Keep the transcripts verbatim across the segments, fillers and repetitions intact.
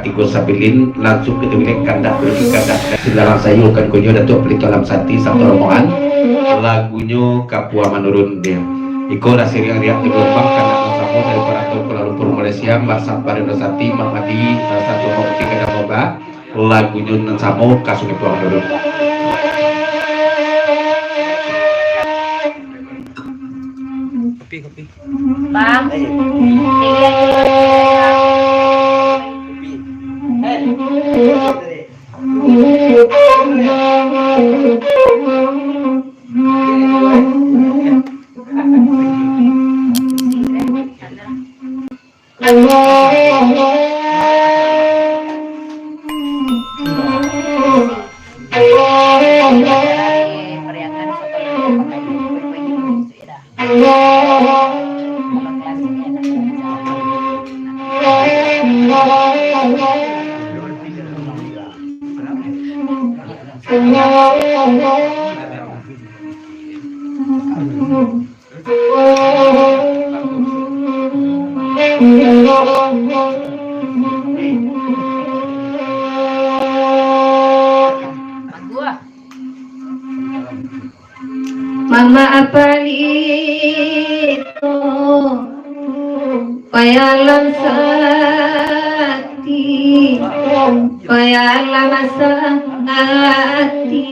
Tigo sabilin, langsung ka tigo bilik kandak, beri kandak. Singgalang sayo kan kunyo Datuak Pelito Alam Sati, satu rombongan. Lagunyo Kapua Manurun dia. Iko lah siriang riak di gelombang, kandak nan samo dari Parantau Kuala Lumpur, Malaysia, Mak Sabar Indra Sati, Mak Madi, eh, satu Mak Uti Kadang Moga. Lagunyo nan samo, Ka Sungai Puang Dulu. Kopi, kopi. Bang. Mama Palito, Pai Alam Sati, Pai Alam Sati,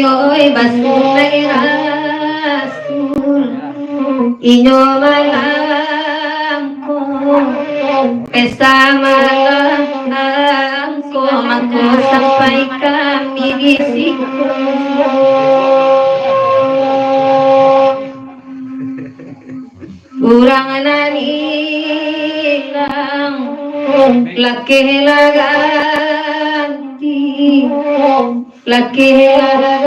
oi, basunai Rasul. Inyo malangko, pesta malangko, mako sampai kami di siko. Urang nan ilang, lakeh lah ganti, lakeh lah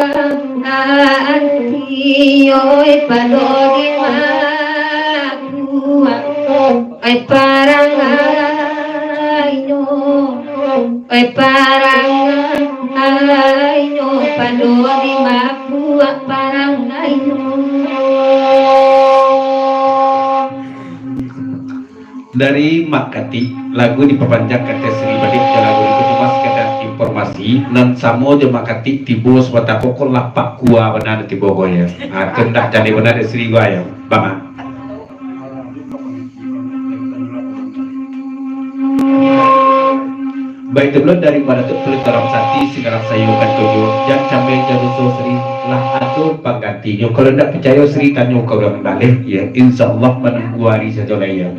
ganti, oi, pado di mabuak, oi, parangainyo. Oi, parangainyo, pado di mabuak parangainyo. Dari Mak Katik, lagu dipapanjang ka Sri baliak jo lagu iko, cuma sakadar informasi, nan samo jo Mak Katik tibo sabanta ko, ko lapak kua bana tibo ko, yo. Ah, tu ndak jaleh bana dek Sri ko, yo. Bang, ah. Baitu pulo dari Mak Datuak Pelito Alam Sati, singgalang sayo kan kunyo, jan cameh jan ruso Sri, lah ado panggantinyo. Kalau ndak picayo Sri, tanyo ka urang nan baleh, yo, insya Allah manunggu ari sajo lai, yo.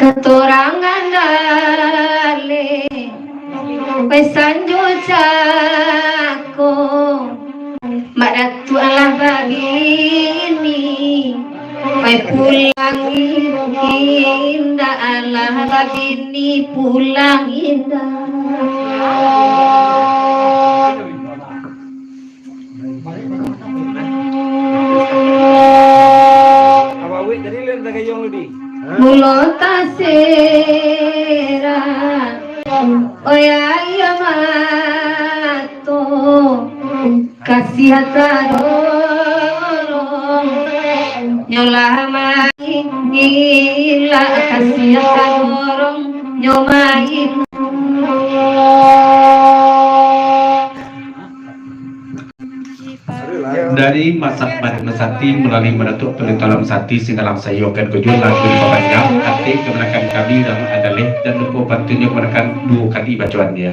Katorangan aleh, pai sanjo cako, Mak Datuak lah babini, pai pulang indak, lah babini pulang indak. Mulo tasera, oi, aia mato, kasiah tadorong, nyo lah main gila, kasiah tadorong, nyo main. Dari Mak Sabar Indra Sati, malalui Mak Datuak Pelito Alam Sati, singgalang sayo kan kunyo, lagu dipapanjang, ateh kamanakan kami urang nan aleh, jan lupo pantunnyo kamanakan duo kali bacoan dia.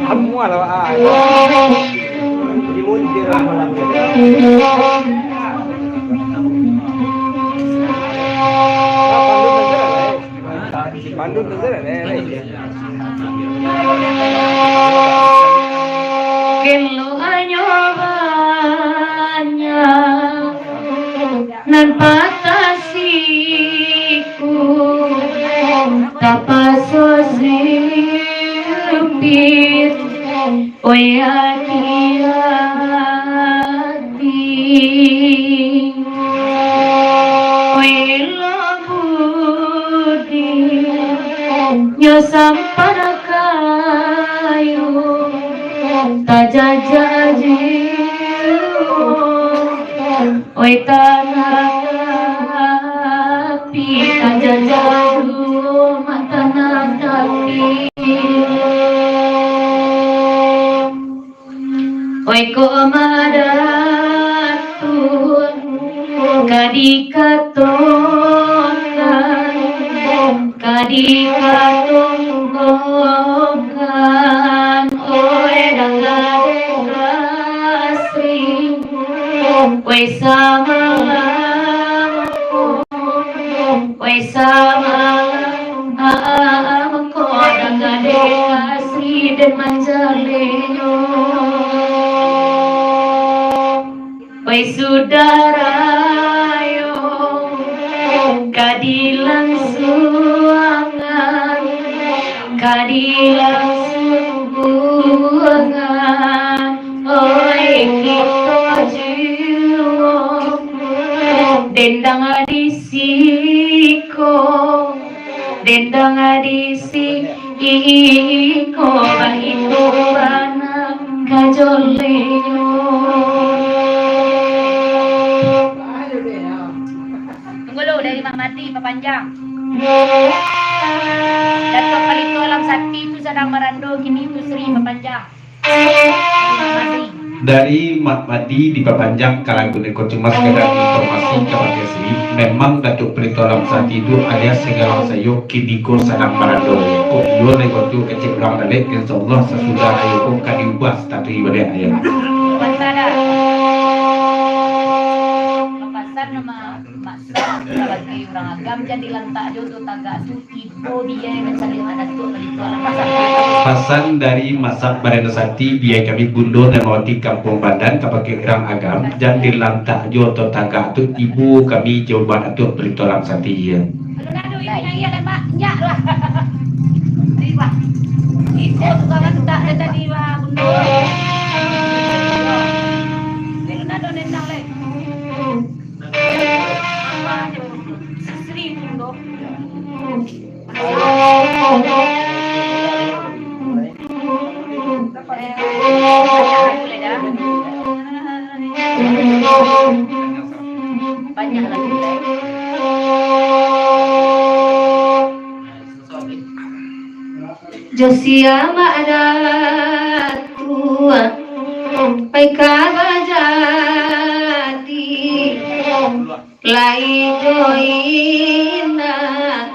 Amuah lah, ah. Dimuntir lah malam ni. Pandu tu, eh. Pandu tu, eh. Keloanyo banyak nan patah siku, tapaso sempit, oi ati-ati. Oi lo budi, nyo sampan kayu, tajajak jiwa. Oi tanah tapi, tajajak juo mak tanah tapi. Oi kok madatun ka dikatokan, ka dikatonggokan, oi dangah Kasri, oi samalam, oi samalam, ko dangah dek Kasri den manjalenyo. Oi sudarayo, ka dilangsuangan, ka dilangsuangan, oi kito juo, dendang di siko, dendang di siko, baitu bana kajolenyo. Tunggu lu, dari Mak Madi, Papanjang. Datuak Palito Alam Sati tu sadang marando, kini tu Sri Papanjang. Dari Mak Madi di Papanjang ka lagu niko, cuma sakadar informasi kabake Sri, memang Datuak Palito Alam Sati tu alias Singgalang Sayo kiniko sadang marando. Kok iyo lai ko tu kecek urang dalek, insyaallah sasudah rayo ko ka diubah status ibadah ayah. Pasan nama Mak Sam, kabake urang Agam, jan dilantak jo tu tagak tu. Pasan dari Mak Sam Barendo Sati, biai kami Bundo nan mawakili Kampuang Pandan, kabake urang Agam, jan dilantak jo tu tagak tu, ibo kami jo Datuak Palito Alam Sati. Jo sia Mak Datuak, pai ka bajadi. Lai jo indak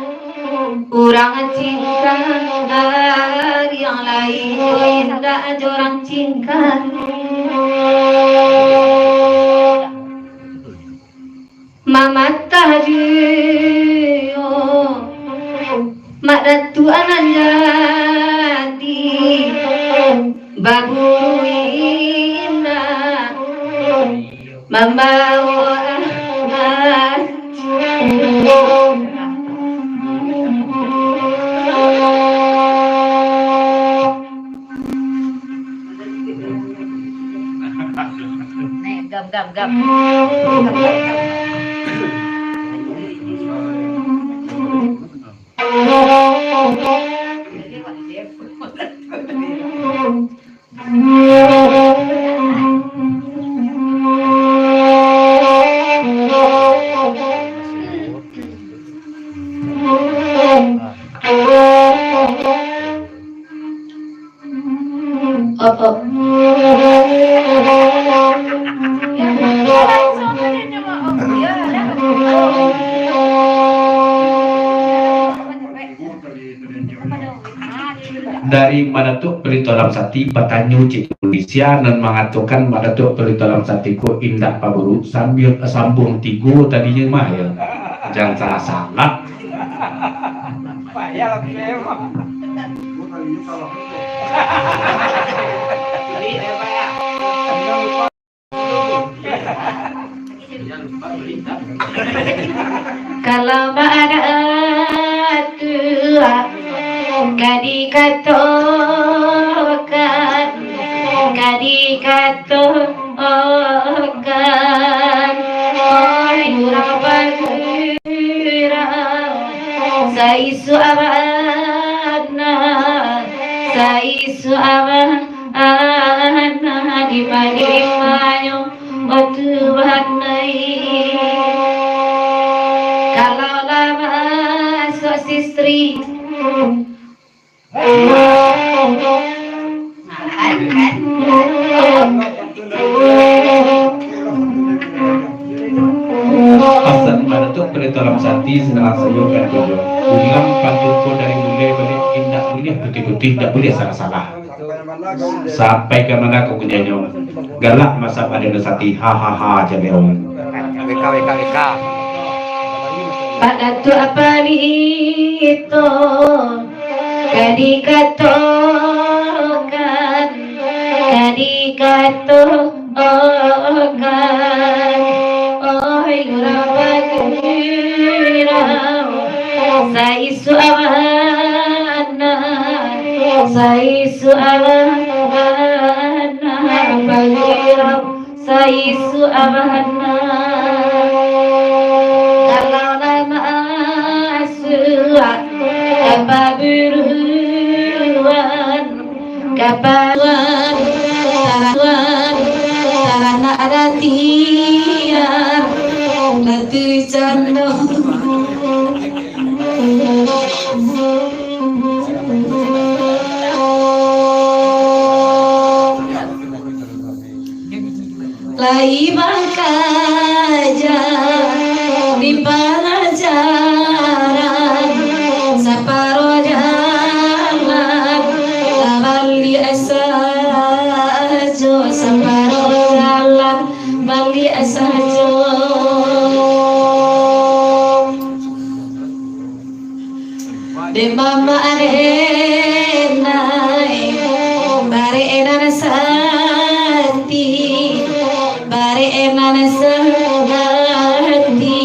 urang cingkang, ariang lai jo indak jo urang cingkang. Mamatah juo Mak Datuak nan jadi, baburu indak. Mambawa Nek, gam, gam, gam. Dari Madatuak Pelito Lam Sati, batanyo Cik Tulisia nan mangatokan Madatuak Pelito Lam Sati ko indak paburuk, sambil sambuang tigo tadinyo mah, yo. Jan salah-salah. Kalau baadat tu ka dikatokan, ka dikatokan, oi urang Pagarang, saisuak bana, saisuak bana. Anak di palimanyo batu banai. Kalau lah masuk sistri. Pasan Madatuak Pelito Lam Sati, sanak sayo kan jodoh. Ulang pantun ko dari mulai baliak, indak buliah putih-putih, indak buliah salah-salah. Sampai ka mana ko kunyinyo? Galak masak Madatuak Sati, ha, ha, ha, jan leong. W K, W K, W K. Pak Datuak Palito, ka dikatokan, ka dikatokan, oi urang Pagarang, saisuak bana, saisuak bana, Pagarang, saisuak bana. Kalau lah masuak ka paburuan, ka paburuan, taranak, taranak ratian, ratu cando. Lai bakaja di palajaran, saparo jalan tabaliak sajo, saparo jalan baliak sajo. Dek mamak dek nai, barek nan sati, barek nan sati.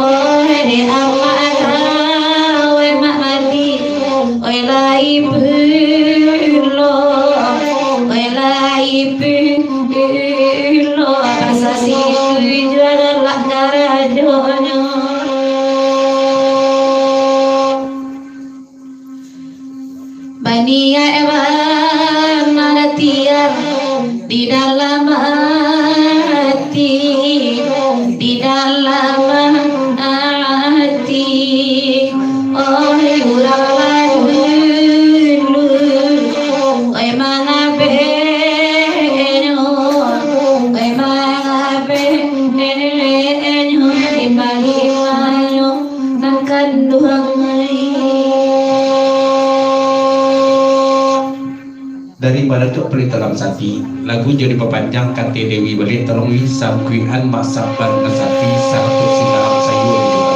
Oi dek amak dek mak mandi, oi lai pulo, oi lai pulo, pasasi tujuan lah karajonyo. Baniaik bana tiar di dalam ati, di dalam ati. Oi urang Padulu, oi mangabeknyo, oi mangabeknyo, di palimanyo nan kanduang ai. Dari Madatuak Pelito Lam Sati, lagu jo dipapanjang ka T D W baliak, tolong wi sangkuikan Mak Sabar Nasati sarato Sinaram Sayua di Jakarta.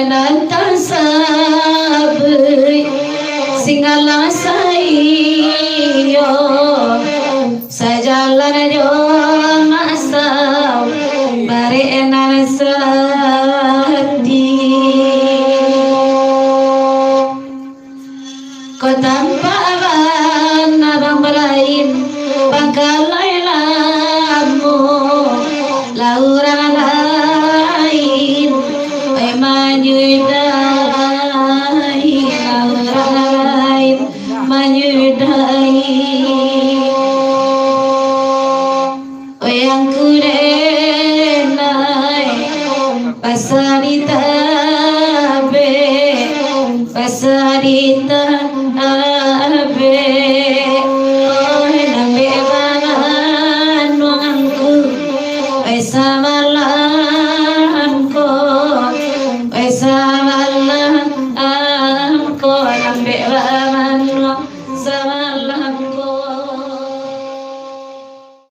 Nan tasabuik singgalang saiyo, sajalan jo Mak Sabarek nan sati. Ko tampak bana bang balain, bangkalai lamo, lah urang lain, eh, manyudahi, lah urang lain manyudahi. Wayangku denai, pasa ditabek, pasa ditabek. Oi, nambek balan wangku, oi, sa- Ambek bamanuang sama